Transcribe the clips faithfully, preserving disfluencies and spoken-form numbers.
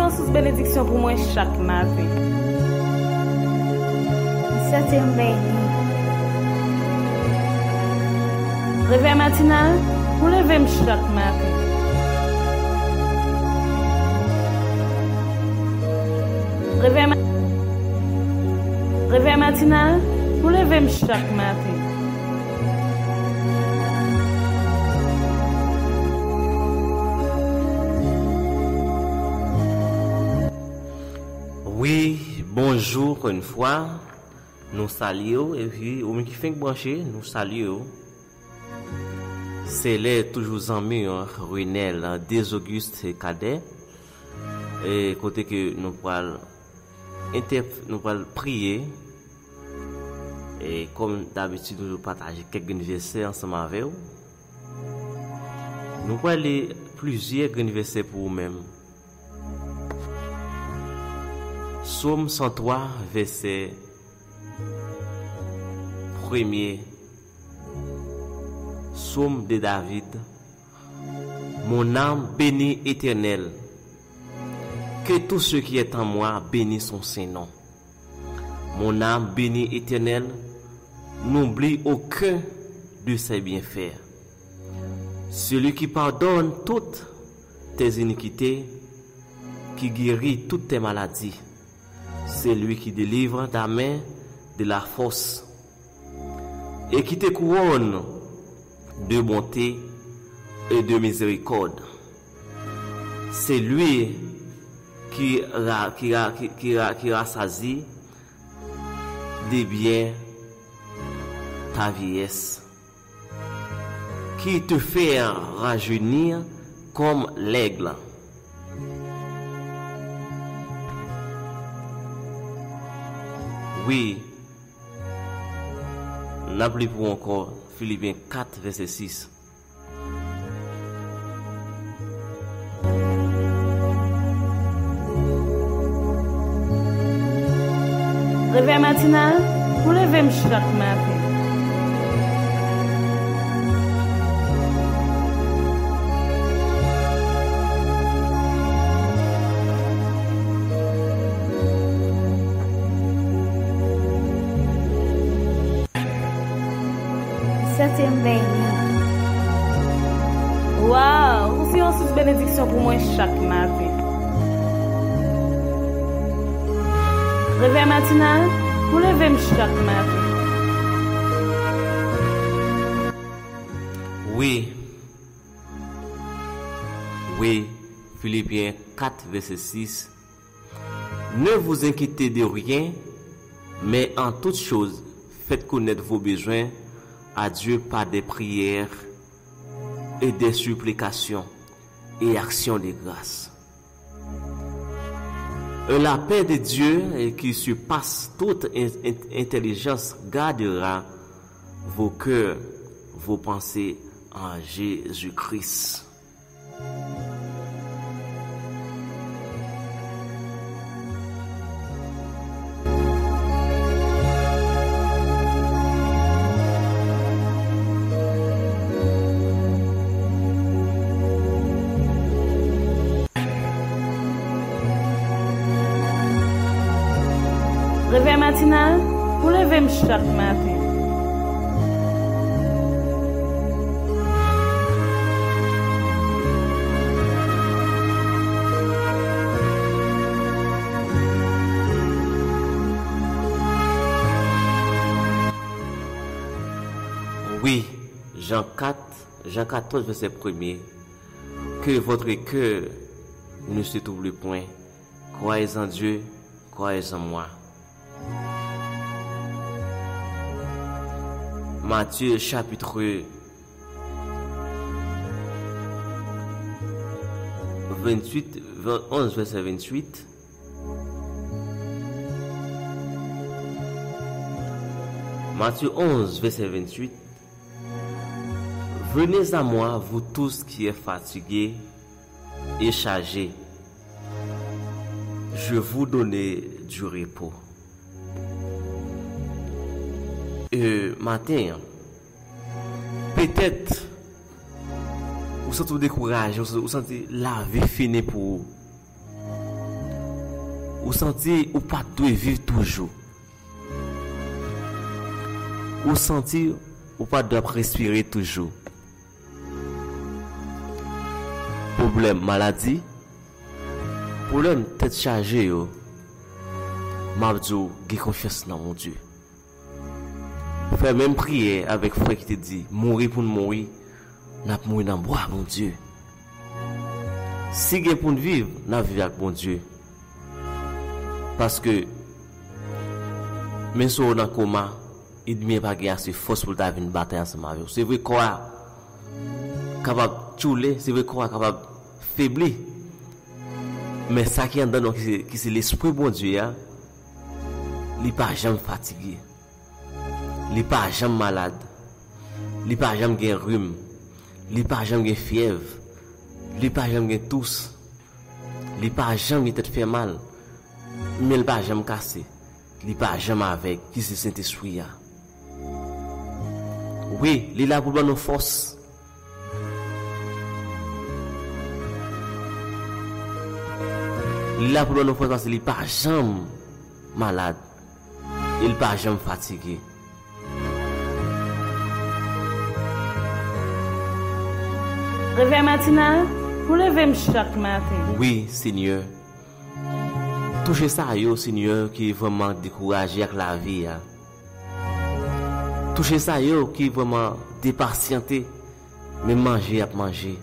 Yon sous benediksyon pou mwen chak maten. M santi m beni. Revèy matinal, ou leve m chak maten. Revèy ma-, revèy matinal, ou leve m chak maten. Wi, bonjou ankò yon fwa. Nou salye w, epi ou menm ki fenk branche, nou salye w. Se lè toujou zanmi w, Renel Desauguste Cadet, e kote ke nou pral entèp-, nou pral priye. E kòm dabitid, nou pataje kèk grenn vèsè ansanm avè w. Nou pral li plizyè grenn vèsè pou ou menm. Sòm san twa, vèsè premye. Sòm de David. Mon âme bénit l'Éternel. Que tout ce qui est en moi bénisse son saint nom. Mon âme bénit l'Éternel, n'oublie aucun de ses bienfaits. Celui qui pardonne toutes tes iniquités, qui guérit toutes tes maladies. C'est lui qui délivre ta main de la fosse et qui te couronne de bonté et de miséricorde. C'est lui qui ra-, qui ra-, qui, qui ra-, qui rassasie de bien ta vieillesse, qui te fait rajeunir comme l'aigle. Wi, n ap li pou ankò Filipyen kat, vèsè sis. Revèy matinal, pou leve m chak maten. Santi m beni. Waw, ou se yon sous benediksyon pou mwen chak maten. Revèy matinal, ou leve m chak maten. Wi. Wi, Filipyen kat, vèsè sis. Ne vous inquiétez de rien, mais en toute chose, faites connaître vos besoins à Dieu par des prières et des supplications et actions de grâce. Et la paix de Dieu, eh, qui surpasse toute in-, in-, intelligence, gardera vos cœurs, vos pensées en Jésus-Christ. Revèy matinal, pou leve m chak maten. Wi, Jan kat, Jan katòz, vèsè premye. Que votre cœur ne se trouble point. Croyez en Dieu, croyez en moi. Matthieu chapitre vingt-huit, onz, vèsè vingt-huit. Matthieu onze, vèsè vingt-huit. Venez à moi, vous tous qui êtes fatigués et chargés, je vous donne du repos. E maten an, petèt, ou santi w dekouraje, ou santi, ou santi lavi fini pou ou. Ou santi ou pa t dwe viv toujou. Ou santi ou pa t dwe ap respire toujou. Pwoblèm maladi, pwoblèm tèt chaje yo, m ap di w, gen konfyans nan Bondye. Fè menm priyè avèk frè ki te di, mouri pou n mouri, n ap mouri nan bra Bondye. Si gen pou n viv, n ap viv ak Bondye. Paske, menm si w nan koma, ènmi an pa gen ase fòs pou l ta vin batay ansanm avè w. Se vre, kò a kapab tchoule, se vre, kò a kapab febli. Men sa ki anndan nou, ki se, ki se lespri Bondye a, li pa janm fatige. Li pa janm malad. Li pa janm gen rim. Li pa janm gen fyèv. Li pa janm gen tous. Li pa janm gen tèt fè mal. Men l pa janm kase. Li pa janm avèg, ki se Sentespri a. Wi, li la pou l ban nou fòs. Li la pou l ban nou fòs paske li pa janm malad. E l pa janm fatige. Revèy matinal, ou leve m chak maten. Wi, Senyè. Touche sa yo, Senyè, ki vrèman dekouraje ak lavi a. Touche sa yo ki vrèman depasyante, men manje y ap manje.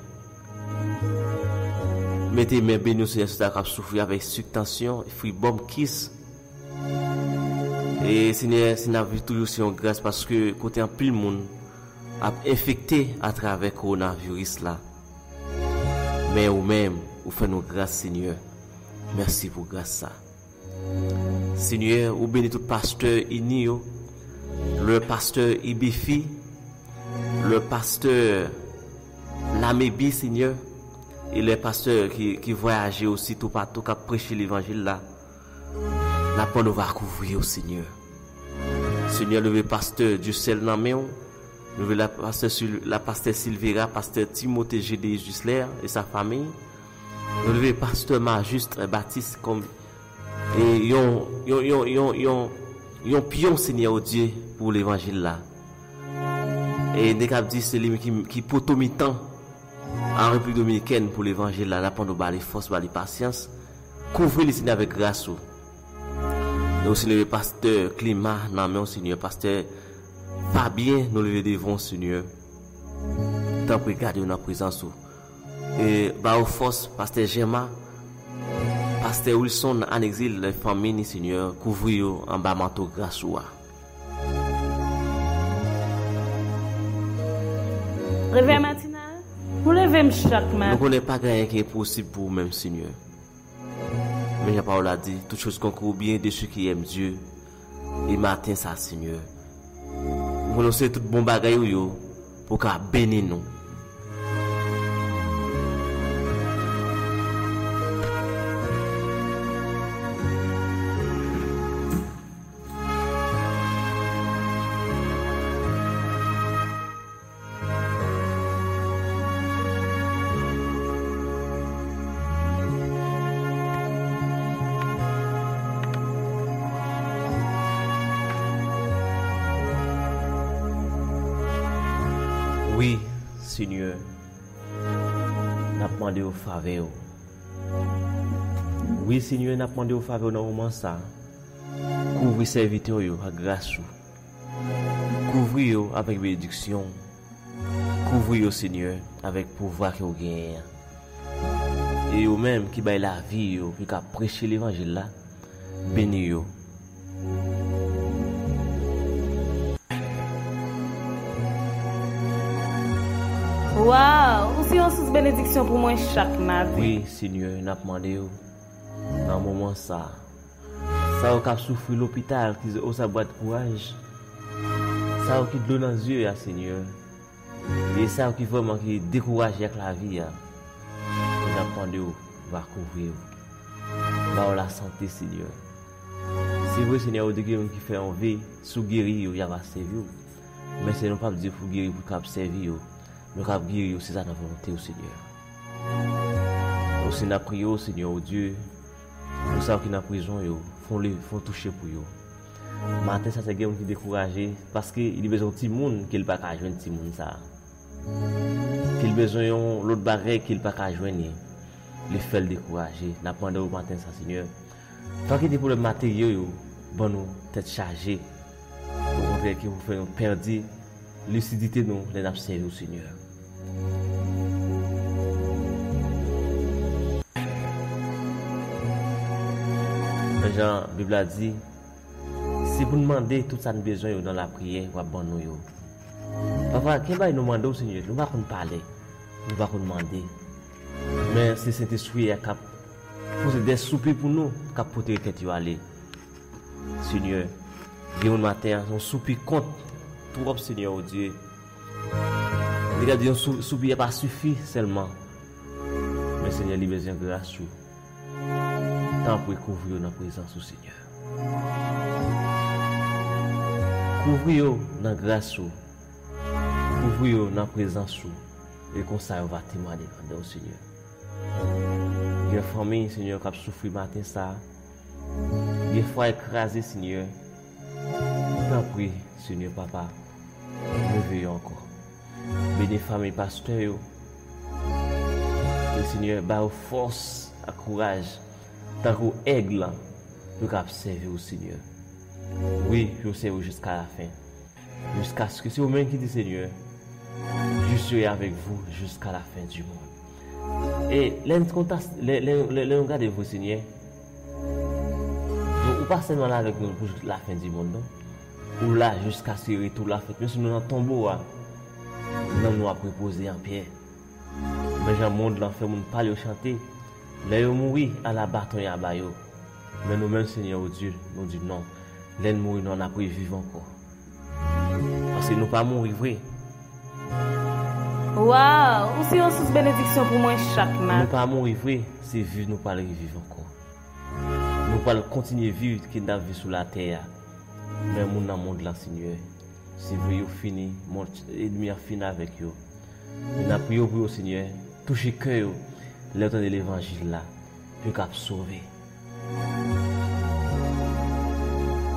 Mete men beni w, Senyè, sou sa k ap soufri avèk sik, tansyon, fribòm, kis. E, Senyè, si n ap viv toujou, se yon gras, paske kote anpil moun ap enfekte atravè kowonaviris la. Men ou menm, ou fè nou gras, Senyè. Mèsi pou gras sa. Senyè, ou beni tout pastè ini yo, lè pastè Ibifi, lè pastè Lamebi, Senyè, e lè pastè ki, ki vwayaje osi toupatou, k ap preche levanjil la. N ap mande w va kouvri yo, Senyè. Senyè, leve pastè Dieuseul nan men w. Leve la pastè Sil-, la pastè Silvera, pastè Timothée Gédéus Gisler et sa famille. Nou leve pastè Majuste Baptiste kòm, e, yon, yon, yon, yon, yon, yon pyon, Senyè o Dye, pou levanjil la. E n te kab di se li ki, ki poto mitan an Repiblik Dominikèn pou levanjil la. N ap mande w ba li fòs, ba li pasyans. Kouvri li, Senyè, avèk gras ou. Nou osi leve pastè Klima nan men w, Senyè, pastè Fabien, nou leve devan w, Senyè. Tanpri, gade yo nan prezans ou. E ba yo fòs, pastè Jema, pastè Wilson an egzil, fanmi ni, Senyè, kouvri yo anba manto gras ou a. Revèy matinal, ou leve m chak maten. Nou konnen pa gen anyen ki enposib pou ou menm, Senyè. Men jan pawòl la di, toutes choses concourent au bien de ceux qui aiment Dieu. E maten sa, Senyè, ou konnen se tout bon bagay ou yo pou w ka beni nou. Wi, Senyè, n ap mande w favè w. Wi, Senyè, n ap mande w favè w nan moman sa. Kouvri sèvitè w yo ak gras ou. Kouvri yo avèk benediksyon. Kouvri yo, Senyè, avèk pouvwa ke w genyen an. E yo menm ki bay lavi yo, ki ka preche levanjil la, beni yo. Waw, ou se yon sous benediksyon pou mwen chak maten. Wi, Senyè, n ap mande w, nan moman sa, sa yo k ap soufri lopital, ki o sa bwat kouraj. Sa yo ki dlo nan zye a, Senyè. E sa yo ki vrèman ki dekouraje ak lavi a. N ap mande w va kouvri yo. Ba yo lasante, Senyè. Se vre, Senyè, ou di gen moun ki fè yon ve, si w geri yo, y a va sèvi w. Men se nou p ap di pou geri pou k ap sèvi yo. Nou k ap geri yo, se sa nan volonte w, Senyè. Osi n ap priye w, Senyè, o Dye, Pou sa yo ki nan prizon yo, fè yon li, fè yon touche pou yo. Maten sa, se gen moun ki dekouraje, paske li bezwen yon timoun ke l pa ka jwenn timoun sa. Ke l bezwen yon lòt bagay ke l pa ka jwenn li. Li fè l dekouraje. N ap mande w maten sa, Senyè. Pa kite pwoblèm materyo yo ban nou tèt chaje. Okontrè, ke pou fè nou pèdi lisidite nou lè n ap sèvi w, Senyè. Men jan Bib la di, si pou n mande tout sa n bezwen yo nan lapriyè, w ap ban nou yo. Papa, gen bagay nou mande w, Senyè, nou pa konn pale, nou pa konn mande. Men se Sentespri a k ap poze de soupi pou nou, k ap pote rekèt yo ale. Senyè, gen moun maten an, se yon soupi kont twòp, Senyè, o Dye. Li ka di yon sou-, soupi a pa sifi sèlman. Men Senyè, li bezwen gras ou. Tanpri, kouvri yo nan prezans ou, Senyè. Kouvri yo nan gras ou. Kouvri yo nan prezans ou. E konsa yo va temwanye grandè w, Senyè. Gen fanmi, Senyè, k ap soufri maten sa a. Gen fwaye kraze, Senyè. Tanpri, Senyè, Papa, leve yo ankò. Beni fanmi pastè yo. E Senyè, ba yo fòs ak kouraj, tankou èg lan, pou yo ka ap sèvi w, Senyè. Wi, pou yo sèvi w jiska lafen. Jiskaske se ou menm ki di, Senyè, je serai avec vous jusqu'à la fin du monde. E lè n kontas-, lè, lè, lè, lè nou gade vre, Senyè, nou, ou pa sèlman la avèk nou pou jouk lafen di mond, non. Ou la jiskaske retou la fèt. Menm si nou nan tonbo a, nanm nou ap repoze an pè. Men jan mond lan fè moun pa l yo chante, lè yo mouri, ala baton y a ba yo. Men nou menm, Senyè, o Dye, nou di non. Lè n mouri, nou, n ap reviv ankò. Paske nou pa mouri vre. Waw, ou se yon sous benediksyon pou mwen chak maten. Nou pa mouri vre, se viv nou pral reviv ankò. Nou pral kontinye viv ke n t ap viv sou latè a. Men moun nan mond lan, Senyè, se vre yo fini, mond, ènmi an fini avèk yo. Men n ap priye w pou yo, Senyè, touche kè yo, lè yo tande levanjil la, pou yo ka ap sove.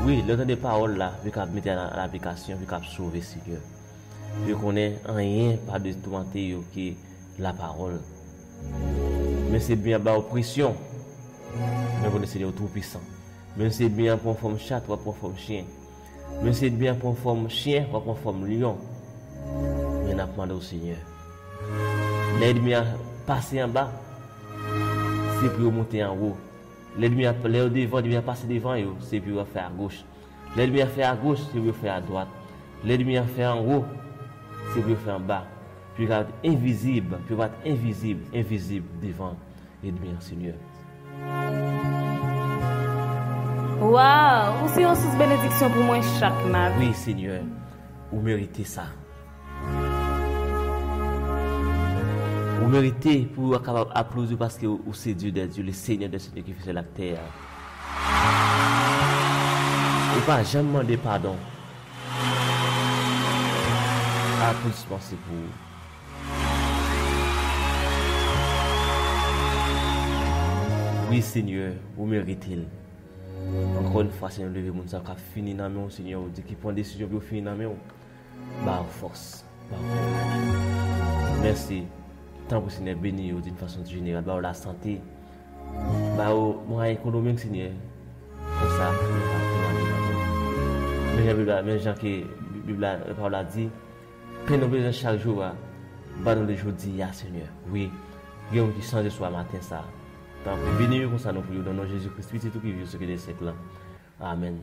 Wi, lè yo tande pawòl la, pou yo ka ap mete an, an aplikasyon, pou yo ka ap sove, Senyè. Pou yo konnen anyen pa dwe toumante yo ke lapawòl. Men si ènmi an ba w presyon, men konnen Senyè w toupisan. Men si ènmi an pran fòm chat, w ap pran fòm chen. Men si ènmi an pran fòm chen, w ap pran fòm lyon. Men n ap mande w, Senyè. Lè ènmi an pase anba, se pou yo monte anwo. Lè ènmi an, lè yo devan, ènmi an pase devan yo, se pou yo fè agoch. Lè ènmi an fè agoch, se pou yo fè adwat. Lè ènmi an fè anwo, se pou yo fè anba. Pou yo ka envizib, pou yo pa t envizib, envizib devan ènmi an, Senyè. Waw, ou se yon sous benediksyon pou mwen chak maten. Wi, Senyè, ou merite sa. Ou merite pou yo kapab aplodi w paske ou, ou se Dye dè dye, le Senyè dè senyè ki fè syèl ak tè a. Ou pa janm mande padon. Aplodisman se pou ou. Wi, Senyè, ou merite l. Ankò yon fwa, Senyè, leve moun sa k ap fini nan men w, Senyè, ou di ki pran desizyon pou yo fini nan men w. Ba yo fòs, ba yo kouraj. Mèsi. Tanpri, Senyè, beni yo d'une façon générale. Ba yo lasante. Ba yo mwayen ekonomik, Senyè. Konsa, yo ka temwanye nan men w. Men jan Bib la, men jan ke Bib la, pawòl la di, pen nou bezwen chak jou a, ba nou li jodi a, Senyè. Wi, gen moun ki chanje swa maten sa. Tanpri, beni yo konsa nou priye w, nan non Jezi Kris, Pitit ou ki viv siècle des siècles la. Amèn.